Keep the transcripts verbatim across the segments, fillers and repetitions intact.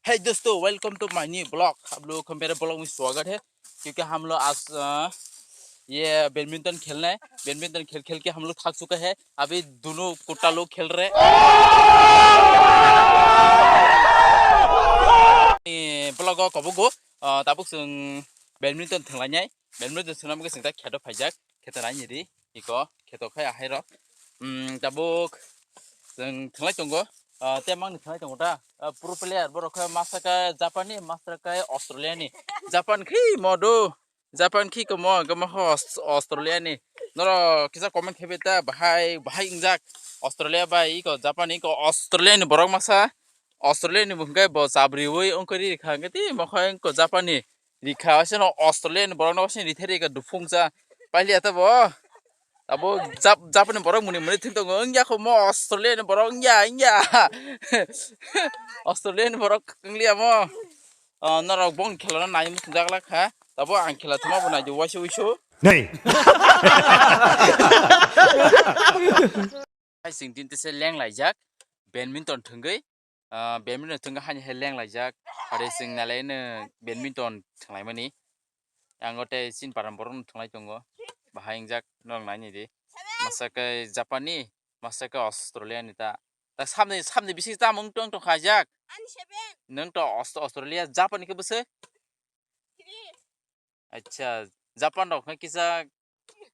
Hey दोस्तों, welcome to my new vlog। आप लोगों को मेरे vlog में स्वागत है। क्योंकि हम लोग आज, अ, ये बैडमिंटन खेलना है। बैडमिंटन खेल खेल के हम लोग थक चुका है। अभी दोनों कुत्ता लोग खेल रहे हैं। Vlog o kobogo, uh, tabuk chwng badminton thwnglainai. Badminton thwngna bagwi chwng ta kheto phaijak. Kheto naini ri, iko kheto khai ahai rok. Um, tabuk chwng thwnglai tongo. Uh, tei mangni thwnglai tongo ta. Uh, pro player borok khe masa khe Japan ni, masa khe Australia ni. Japan khi modo. Japan khi komo, komo ho Aus-, Australia ni. Norok kisa comment khebi ta, bahai, bahai ingjak. Australia bai iko Japan iko Australia ni borok masa. Australia ni bo hwnkhe bo chabriwi wngkhe ri rikha hwnkhe tei mokhe wngkhe Japan ni rikha, waisa no Australia ni borok no waisa ni rithai rikha dufung cha. Pailiya ta bo. Abo Jap-, Japan ni borok muni muni thwng tongo, wngya kho mo Australia ni borok wngya, wngya. Australia ni borok wngliya mo. Ah, norok bong khela no nai muchungjak la kha. Tabo ang khela thuma bo nai di waisa uisu. Nei. Hai sing tin tese leng laijak. Badminton thwngwi. Ah, badminton thwngwi hani hai leng laijak. Are sing nalai no badminton thwnglaimani. Ang o tei chin param borok no thwnglai tongo. Bahai ingjak norok naini di. Masa khe Japan ni, masa khe Australia ni ta. Ta samni, samni bisi ta mung tong tong khaijak. Ani seven. Nang to Aus-, Australia, Japan ni khe bwswk? Three. Acha, Japan rok khe kisa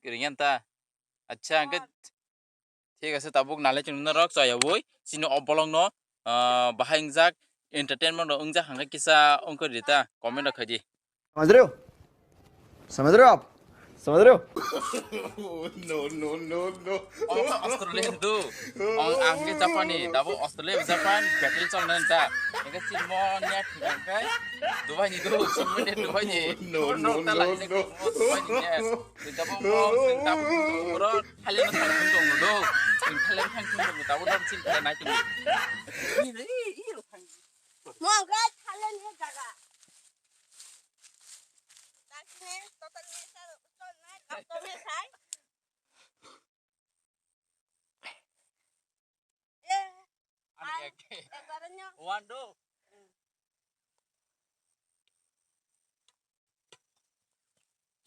ringyan ta. Acha, hwnkhe thik ase, tabuk nalai chwng norok chayawoi chini o bolong no, ah, bahai wngjak entertainment rok wngjak hwnkhe kisa wngkhe rita comment rok khaidi. समझ रहे हो? समझ रहे हो आप? समझ रहे हो? No, no, no, no. Omo khe Australia do. Ang, ang khe Japan ni, tabuk Australia Japan battle chalna ta. Hwnkhe chini mo net hwnkhe Dubai ni do, chini mo net Dubai ni. No, no, no, no. Dubai ni net. Tabuk mo, tabuk mo, bro. Thailand no thang thang tong do. Thailand thang thang tong do. Tabuk no chin khe nai tong. Mo guys, Thailand ni jaga. Dakine, total ni sa, total ni sa. Eh, ani ek. Ek baran nyo. One, two.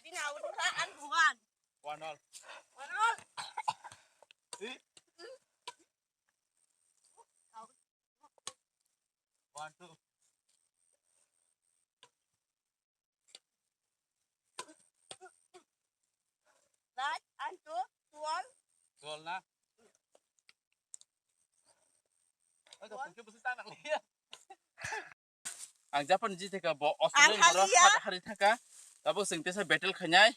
Bini awal sa an bukan. One all. One all. See? One, two. Right, and two, two all. Two all na? Oi, to pungki bwswk ta nang liya. Ang Japan jitheka bo Australia borok hari thaka. Abo sing tesa battle khainai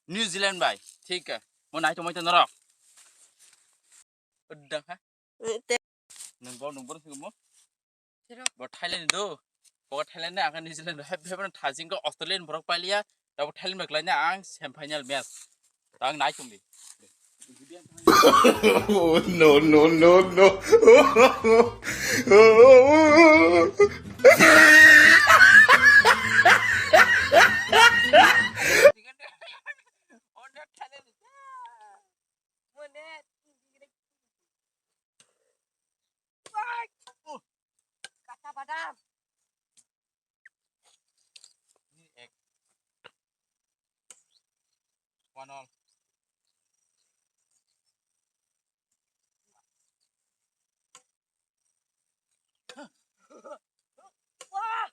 New Zealand bai. Thik ka. Mo nai tongmai ta norok. Udah ha. Nang bo nang bo sing mo. Bo Thailand do. Bo Thailand na ang New Zealand do. Hep hep thajing ko Australian borok paliya. Abo Thailand bai khlai na ang semi final match. Tang nai tong di. Oh, no, no, no, no. Kata badam. Ni ek. One all. Wah.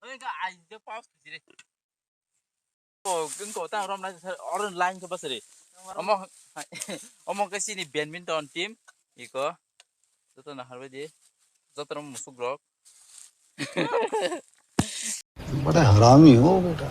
Oi, ka ai je paus kiri. O, wngkha ta romnai sir, oro line khe basari. Omo, omo khe chini badminton team, iko. Joto no harbai di. Joto no musuk rok. बड़ा हरामी हो बेटा।